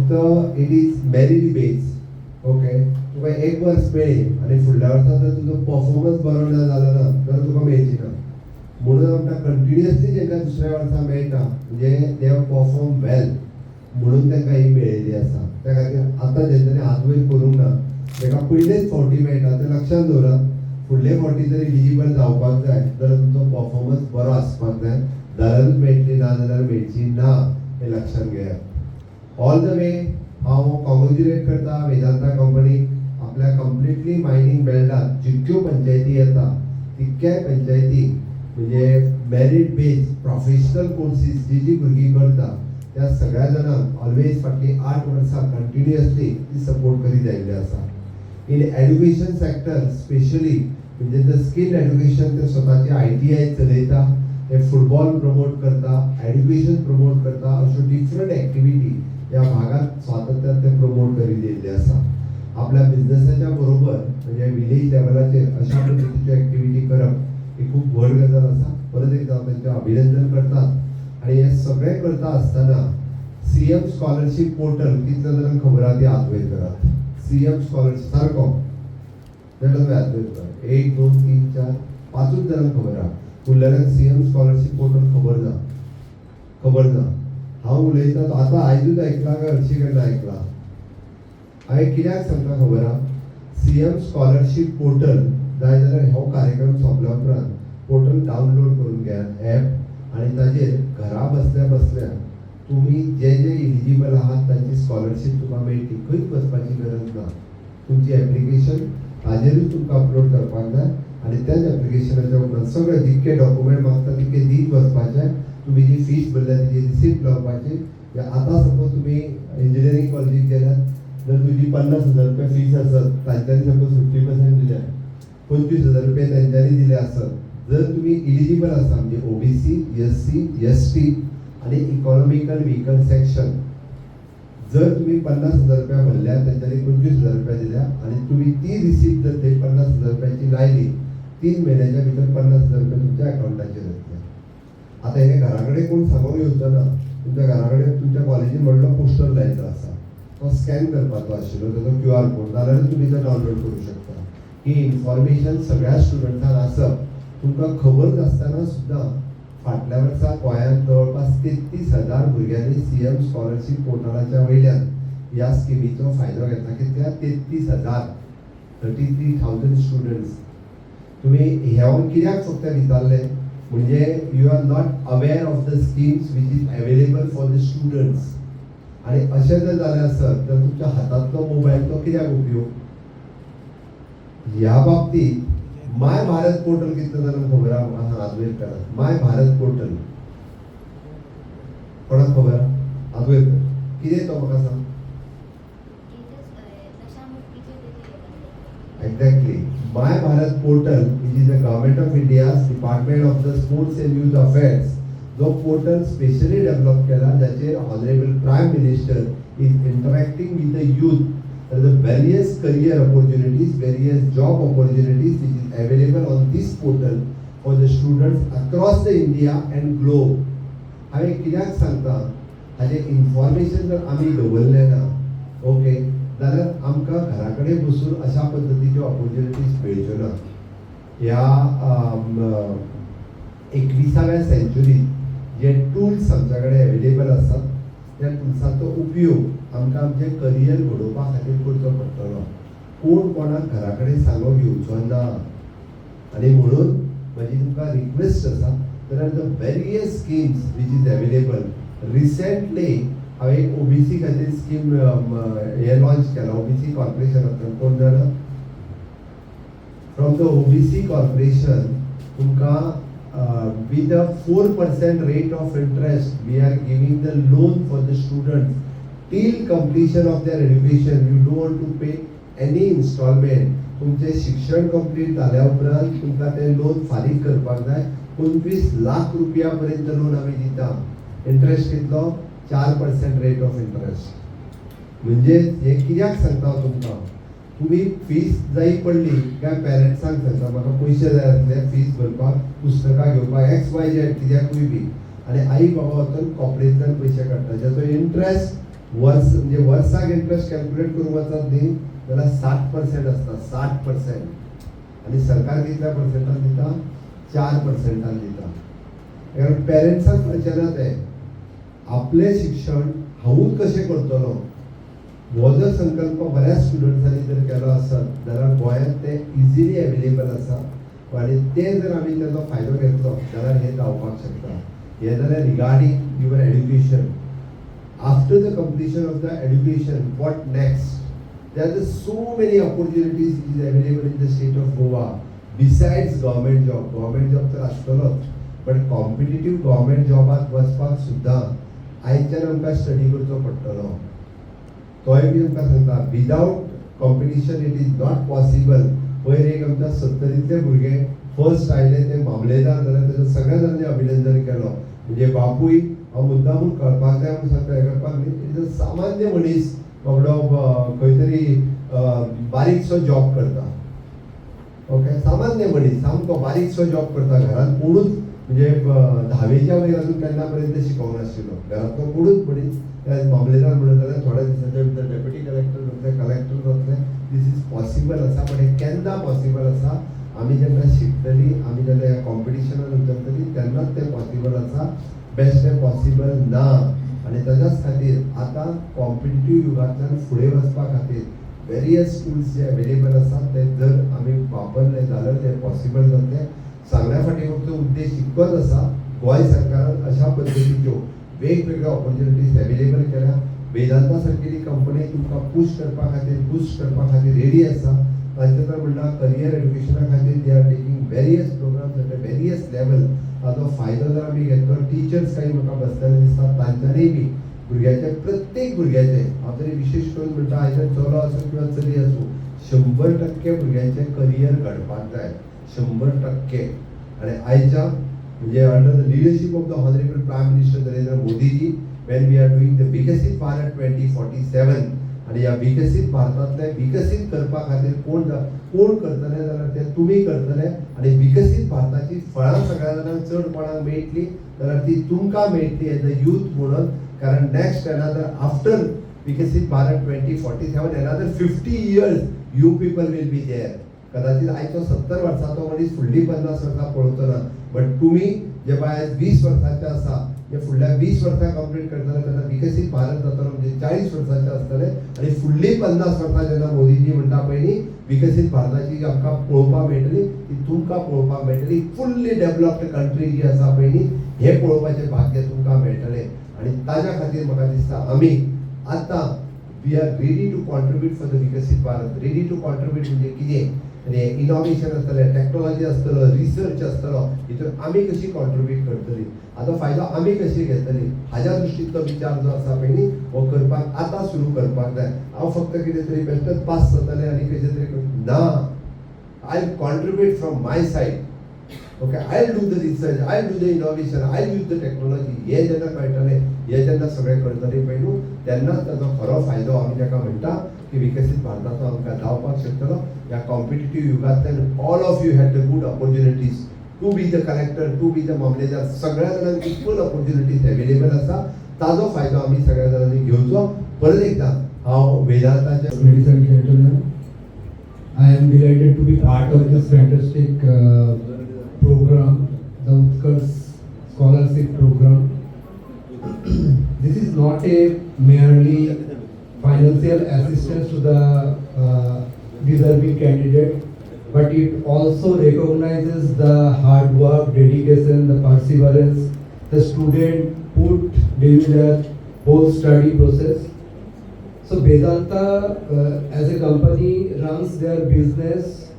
फक्त it is merit base, okay. तुका एक वर्स मेळ्ळी आनी फुडल्या वर्सा जर तुजो परफॉर्मन्स बरो ना जालो ना जाल्यार तुका मेळची ना. म्हणून आमकां कंटिन्युअसली जेंका दुसऱ्या वर्सा मेळटा, म्हणजे they have perform वेल म्हणून तांकां ही मेळिल्ली आसा. त्या खातीर आतां जेंच्यांनी हात वयर करूंक ना, ताका पयलेच फावटी मेळटा तें लक्षांत दवरात. फुडले फावटी जर इलिजिबल जावपाक जाय जाल्यार तुमचो परफॉर्मन्स बरो आसपाक जाय, जाल्यारूच मेळटली, ना जाल्यार मेळची ना, हें लक्षांत घेयात. ऑल the way हांव कॉंग्रेच्युलेट करता वेदांता कंपनीक. आपल्या कंप्लिटली मायनींग बेल्टात जितक्यो पंचायती येता तितक्याय पंचायती, म्हणजे मेरीट बेज प्रोफेशनल कोर्सीस जी जी भुरगीं करता त्या सगळ्या जाणांक ऑलवेज फाटलीं 8 वर्सां कंटिन्युअसली ती सपोर्ट करीत आयिल्ली आसा. इन एड्युकेशन सेक्टर स्पेशली, म्हणजे the skill education, ते स्वताची आयटीआय चलयता, ते फुटबॉल प्रमोट करता, एड्युकेशन प्रमोट करता, अश्यो डिफरंट एक्टिविटी ह्या भागात सातत्यान ते प्रमोट करीत येयल्ले आसा. आपल्या बिझनसाच्या बरोबर, म्हणजे विलेज लेवलाचेर अशा पद्दतीच्यो एक्टिविटी करप ही खूब व्हड गजाल आसा. परत एकदा हांव तांचें अभिनंदन करतात. आनी हें सगळें करता आसतना सीएम स्कॉलरशीप पोर्टल कितल्या जाणांक खबर आहा ती हात वयर करात. सीएम स्कॉलरशीप सारको जाल्यार हात वयर करात. एक, दोन, तीन, चार, पांचूच जाणांक खबर आहा. उरलेल्यांक सीएम स्कॉलरशीप पोर्टल खबर ना, खबर ना. हांव उलयता तो आतां आयजूच आयकला काय हरशी केन्ना आयकला? हांवें कित्याक सांगता खबर आहा? सीएम स्कॉलरशीप पोर्टल जाय जाल्यार हो कार्यक्रम सोंपल्या उपरांत पोर्टल डावनलोड करून घेयात, एप, आनी ताजेर घरा बसल्या बसल्या तुमी जे जे इलिजिबल आहात तांची स्कॉलरशीप तुका मेळटली. खंयच वचपाची गरज ना. तुमची एप्लिकेशन ताजेरूच तुमकां अपलोड करपाक जाय आनी त्याच एप्लिकेशनाच्या उपरांत सगळे जितके डॉक्युमेंट मागता तितके दीत वचपाचे. तुमी जी फीस भरल्या तिची रिसिप्ट लावपाची. आतां सपोज तुमी इंजिनियरींग कॉलेजीक गेल्यात, जर तुजी 50,000 रुपया फीस आसत, तांच्यांनी सपोज 50% दिल्या, 25,000 रुपया तेंच्यांनी दिले आसत, जर तुमी इलिजिबल आसा, म्हणजे ओबीसी, एससी, एसटी आनी इकॉनॉमिकल विकर सेक्शन, जर तुम्ही 50,000 रुपया भरल्या, तेंच्यांनी 25,000 रुपया दिल्या आनी तुमी ती रिसीप्ट जर ते 50,000 रुपयाची लायली, 3 म्हयन्याच्या भितर 50,000 रुपया तुमच्या अकावंटाचेर येतले. आतां हे घरा कडेन कोण सांगूंक येवचो ना. तुमच्या घरा कडेन तुमच्या कॉलेजीन व्हडलो पोस्टर लायिल्लो आसा, तो स्कॅन करपाचो आशिल्लो ताजो क्यूआर कोड, जाल्यारूच तुमी तो डावनलोड करूं शकता. ही इन्फॉर्मेशन सगळ्या स्टुडंट्सांक आसप. तुमकां खबर नासतना सुद्दां फाटल्या वर्सा गोंयांत जवळपास 33,000 भुरग्यांनी सीएम स्कॉलरशीप पोर्टलाच्या वयल्यान ह्या स्किमीचो फायदो घेतला. कितल्या? 33,000, 33,000 स्टुडंट्स. तुमी हें कित्याक फक्त विचारलें, म्हणजे you are not aware of the schemes which is available for the students. आनी अशें जर जालें आसत तर तुमच्या हातांतलो मोबायल तो कित्याक उपयोग? ह्या बाबतीत माय भारत पोर्टल कितल्या जाणांक खबर आहा? म्हाका हात वयर करात. माय भारत पोर्टल कोणाक खबर आहा? हात वयर कर. कितें तो म्हाका सांग. नशा मुक्तीचे. Exactly. My Bharat portal, which is the Government of India's Department of the Sports and Youth Affairs, जो पोर्टल स्पेशली डेव्हलप केला, ज्याचेर Honourable Prime Minister is interacting with the youth, the various career opportunities, various job opportunities which is available on this portal for the students across the India and globe. हांवें कित्याक सांगता, हाजें information जर आमी दवरलें ना, okay, जाल्यार आमकां घरा कडेन बसून अशा पद्दतीच्यो ऑपॉर्च्युनिटीज मेळच्यो ना. ह्या 21व्या सेंच्युरीत जे टूल्स आमच्या कडेन एवेलेबल आसात, त्या टुल्साचो उपयोग आमकां आमचें करियर घडोवपा खातीर करचो पडटलो. कोण कोणाक घरा कडेन सांगूंक येवचो ना. आनी म्हणून म्हजी तुमकां रिक्वेस्ट आसा, there are the various schemes which is available. Recently हांवें एक ओबीसी खातीर स्कीम हे लॉन्च केला ओबीसी कॉर्पोरेशनांतल्यान. कोण जाणा? फ्रॉम the OBC corporation तुमकां with a 4% rate of interest we are giving the loan for the students till completion of their education. You don't want to pay any installment. तुमचें शिक्षण complete जाल्या उपरांत तुमकां तें loan फारीक करपाक जाय. 25 लाख रुपया पर्यंत लोन आमी दिता. इंट्रस्ट कितलो? 4% रेट ऑफ इंट्रस्ट. म्हणजे हें कित्याक सांगता हांव तुमकां, तुमी फीस जाय पडली काय पेरंट्सांक सांगता, म्हाका पयशे जाय आसले फीस भरपाक, पुस्तकां घेवपाक, एक्स वाय झेड कित्याकूय बी, आनी आई बाबा वचून कॉपरेंतल्यान पयशे काडटा, ज्याचो इंट्रस्ट वर्स म्हणजे वर्साक इंट्रस्ट कॅल्क्युलेट करूंक वचत न्ही जाल्यार 60% आसता, 60%. आनी सरकार कितल्या पर्संटान दिता? 4 पर्संटान दिता. कारण पेरंट्साक कळचें ना तें. आपलें शिक्षण हांवूच कशें करतलो हो जर संकल्प बऱ्याच स्टुडंट्सांनी जर केलो आसत जाल्यार गोंयांत तें इजिली एवेलेबल आसा आनी तें जर आमी तेजो फायदो घेतलो जाल्यार हें जावपाक शकता. हें जालें regarding your education. After the completion of the education, what next? There are so many opportunities is available in the state of Goa besides government job. Government job तर आसतलोच, बट कॉम्पिटिटीव गव्हर्मेंट जॉबाक वचपाक सुद्दां आयच्यान आमकां study करचो पडटलो. तोय बी आमकां सांगता, without competition it is not possible. पयर एक आमच्या सत्तरींतले भुरगे फर्स्ट आयले, ते मामलेदार जाले. तेजो सगळ्या जाणांनी अभिनंदन केलो. म्हणजे बापूय, हांव मुद्दामून कळपाक जाय म्हणून सांगता, हें करपाक न्ही, it is सामान्य मनीस बाबडो, खंय तरी बारीकसो जॉब करता. ओके, सामान्य मनीस, सामको बारीकसो जॉब करता. घरांत कोणूच म्हणजे धावेच्या वयर अजून केन्ना पर्यंत शिकोवंक नाशिल्लो घरांतलो कोणूच मनीस त्या मामलेदार म्हणत जाल्यार थोड्या दिसांच्या भितर डेप्युटी कलेक्टर जातले, कलेक्टर जातले. This is possible आसा, पण हें केन्ना पॉसिबल आसा? आमी जेन्ना शिकतली, आमी जेन्ना ह्या कॉम्पिटिशनान उतरतली तेन्नाच तें पॉसिबल आसा. बेश्टें पॉसिबल ना. आनी ताच्याच खातीर आतां कॉम्पिटिटीव युगांतल्यान फुडें वचपा खातीर वेरियस टूल्स जे अवेलेबल आसात ते जर आमी वापरले जाल्यार ते पॉसिबल जातलें. सांगण्या फाटीं फक्त उद्देश इतकोच आसा, गोंय सरकारान अशा पद्दतीच्यो वेगवेगळ्यो ऑपॉर्च्युनिटीज अवेलेबल केल्या. वेदांता सारकेली कंपनी तुमकां पूश करपा खातीर, बुस्ट करपा खातीर रेडी आसा. तांचें तर म्हणल्यार करियर एड्युकेशना खातीर they are taking various programs at a various level. ताजो फायदो जर आमी घेतलो, टिचर्स काही म्हाका बसलेले दिसतात, तांच्यांनी बी भुरग्याचे, प्रत्येक भुरग्याचे, हांव तरी विशेश करून म्हणटा, आयज चलो आसूं किंवा चली आसूं, 100% भुरग्यांचें करियर घडपाक जाय, 100%. आनी आयच्या म्हणजे under the leadership of the honourable Prime Minister Narendra Modiji, when we are doing the Viksit Bharat 2047, आनी ह्या विकसीत भारतांतले विकसीत करपा खातीर कोण करतले जाल्यार ते तुमी करतले. आनी विकसीत भारताची फळां सगळ्या जाणांक, चड कोणाक मेळटली जाल्यार ती तुमकां मेळटली एज अ यूथ म्हणून. कारण next another after Viksit Bharat 2047, another 50 years you people will be there. कदाचित आयचो 70 वर्साचो मनीस फुडली 50 वर्सां पळोवचो ना, बट तुमी जे आयज 20 वर्साचे आसा, जे फुडल्या 20 वर्सां कंप्लीट करतले तेन्ना विकसीत भारत जातलो, म्हणजे 40 वर्साचे आसतले. आनी फुडली 50 वर्सां जेन्ना मोदीजी म्हणटा पळय विकसीत भारताची आमकां पळोवपाक मेळटली, ती तुमकां पळोवपाक मेळटली. फुल्ली डेव्हलप्ड कंट्री जी आसा पळय न्ही, हें पळोवपाचें भाग्य तुमकां मेळटलें. आनी ताज्या खातीर म्हाका दिसता आमी आतां we are ready to contribute for the Viksit Bharat. Ready to contribute म्हणजे कितें? आनी इनोवेशन आसतलें, टॅक्नोलॉजी आसतलो, रिसर्च आसतलो, हितून आमी कशी कॉन्ट्रिब्यूट करतली, हाजो फायदो आमी कशी घेतली, हाज्या दृश्टींतलो विचार जो आसा पळय न्ही, हो करपाक आतां सुरू करपाक जाय. हांव फक्त कितें तरी बेश्टेच पास जातलें आनी कशें तरी ना. I contribute from my side, okay, I do the research, I do the innovation, I use the technology. हे जेन्ना कळटलें, हे जेन्ना सगळें करतलें पळय न्हू, तेन्नाच ताजो खरो फायदो आमी ताका म्हणटा की विकसीत भारताचो आमकां जावपाक शकतलो. ह्या competitive युगांतल्यान all of you had the good opportunities to be the collector, to be the mamlatdar. सगळ्या जाणांक इक्वल ऑपॉर्च्युनिटीज अवेलेबल आसा. ताजो फायदो आमी सगळ्या जाणांनी घेवचो. परत एकदा हांव वेदांताच्या Ladies and gentlemen, I am delighted to be part of this fantastic program, the Utkarsh Scholarship Program. This is not a merely financial assistance to the deserving candidate, but it also recognizes the hard work, dedication, the perseverance the student put during their whole study process. So Vedanta, as a company, runs their business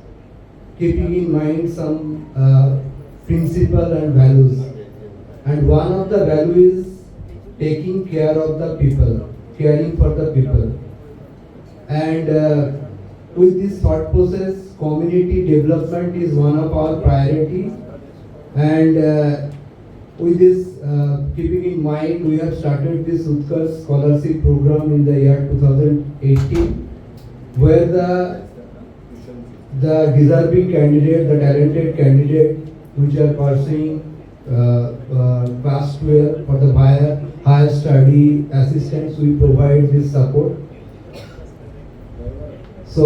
keeping in mind some principle and values. And one of the value is taking care of the people, caring for the people. And with this thought process, community development is one of our priority. And with this keeping in mind, we have started this Utkarsh Scholarship Program in the year 2018, where the deserving candidate, the talented candidate, which are pursuing class 12 for the higher higher study assistance, we provide this support. So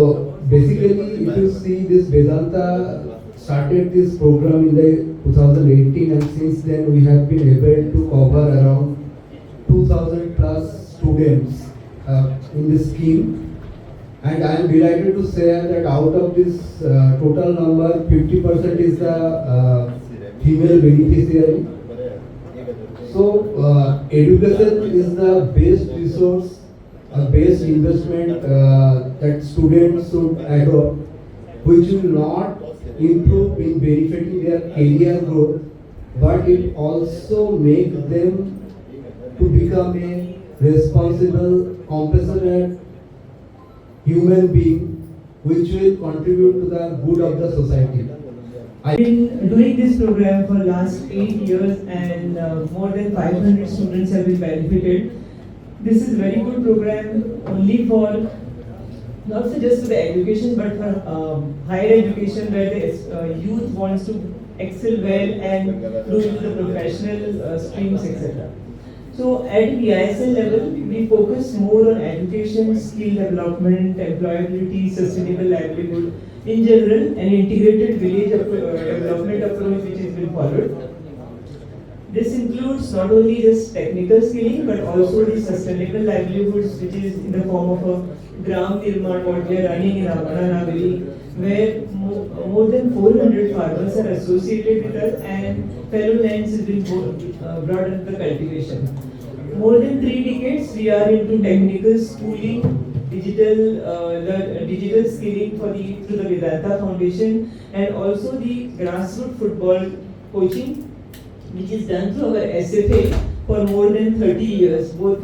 basically, if you see this, Bedanta started this program in the 2018, and since then we have been able to cover around 2000 plus students in this scheme. And I am delighted to say that out of this total number, 50% is the female beneficiary. So education is the best resource, best investment that students should adopt, which will not improve in benefiting their career growth, but it also make them to become a responsible, compassionate human being, which will contribute to the good of the society. I've been doing this program for last 8 years, and more than 500 students have been benefited. This is very good program only for not so just for the education, but for higher education, where the youth wants to excel well and do into the professional streams, etc. So at VISL level, we focus more on education, skill development, employability, sustainable livelihood in general, an integrated village development approach which has been followed. This includes not only just technical skilling, but also the sustainable livelihoods, which is in the form of a Gram Nirman, what we are running in Aguada Navelim, where more than 400 farmers are associated with us, and fellow lands has been brought under the cultivation. More than 3 decades, we are into technical schooling, digital skilling through the Vedanta Foundation, and also the grassroots football coaching, which is done through our SFA for more than 30 years, both